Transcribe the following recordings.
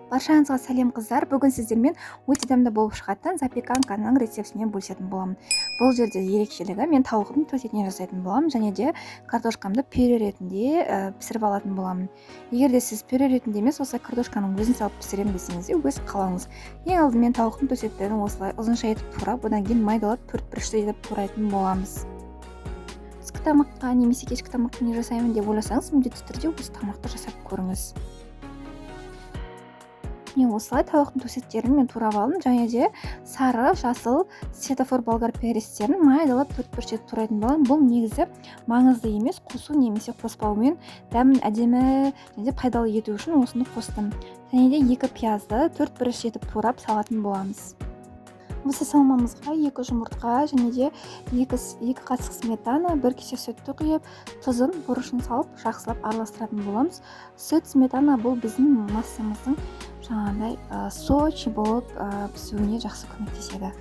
Баршаңызға сәлем, қыздар! Бүгін сіздермен өте дәмді болып шығатын запеканканың рецептімен бөлісетін боламын. Бұл жерде ерекшелігі, мен тауықтың төс етінен жасайтын боламын және де картошкамды пюре ретінде пісіріп алатын боламын. Егер де сіз пюре ретінде емес, осылай картошканың өзін салып пісіремін десеңіз де, өз қалауыңыз. Ең алдымен тауықтың төс еттерін осылай ұзынша етіп турап, одан кейін майдалап, төрт бұрышты етіп турайтын боламыз. Түскі тамаққа немесе кешкі тамаққа не жасаймын деп ойласаңыз, міндетті түрде осы тамақты жасап көріңіз. Міне, осылай тауықтың төс еттерін мен турап алдым және де сары, жасыл светофор болгар перецтерін майдалап, төрт бұрыш етіп турайтын боламын. Бұл негізі маңызды емес, қосу немесе қоспаумен дәмін әдемі және де пайдалы ету үшін осыны қостым. Және де екі пиязды төрт бұрыш етіп турап салатын боламыз. Осы салмамызға екі жұмыртқа және де 2 қасық сметана, 1 кесе сүтті құйып, тұзын, бұрышын салып, жақсылап араластыратын боламыз. Сүт, сметана бұл біздің массамыздың жаңағыдай сочный болып пісуіне жақсы көмектеседі.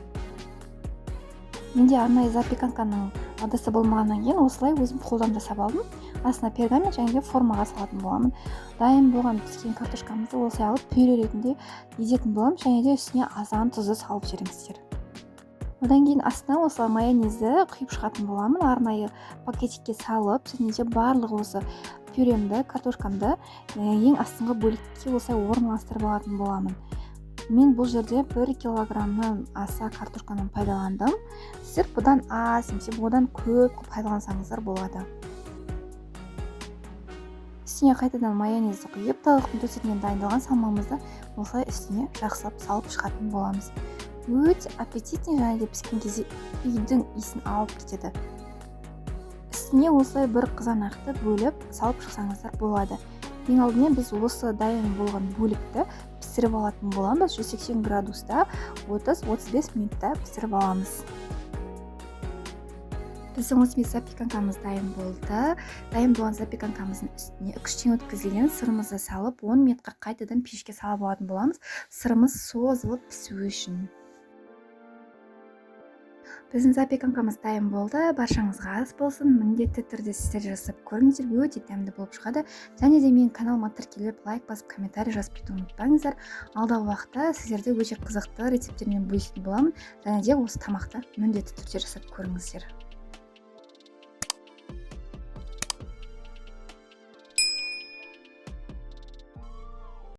Менде арнайы запеканканың ыдысы болмағаннан кейін, осылай өзім қолдан жасап алдым. Астына пергамент және де формаға салатын боламын. Дайын болған піскен картошкамызды осылай алып, пюре ретінде езетін боламын және де үстіне азан тұзды салып жіберіңіздер. Одан кейін астына осылай майонезді құйып шығатын боламын, арнайы пакетикке салып. Және де барлық осы пюремді, картошкамды ең астыңғы бөлікке осылай орналастырып алатын боламын. Мен бұл жерде 1 килограммнан аса картошканы пайдаландым. Сіздер бұдан аз немесе одан көп пайдалансаңыздар болады. Үстіне қайтадан майонезді құйып, тауықтың төс етінен дайындалған салмамызды осылай үстіне жақсылап салып шығатын боламыз. Өте аппетитный және де піскен кезде үйдің иісін алып кетеді. Үстіне осылай бір қызанақты бөліп салып шықсаңыздар болады. Ең алдымен біз осы дайын болған бөлікті пісіріп алатын боламыз. 180 градуста 30-35 минутта пісіріп аламыз. Біздің осымен запеканкамыз дайын болды. Дайын болған запеканкамыздың үстіне үкіштен өткізілген сырымызды салып, 10 минутқа қайтадан пешке салып алатын боламыз, сырымыз созылып пісуі үшін. Біздің запеканкамыз дайын болды. Баршаңызға ас болсын! Міндетті түрде сіздер жасап көріңіздер, өте дәмді болып шығады. Және де менің каналыма тіркеліп, лайк басып, комментарий жазып кетуді ұмытпаңыздар. Алдағы уақытта сіздерді өте қызықты рецепттермен бөлісетін боламын. Және де осы тамақты міндетті түрде жасап көріңіздер.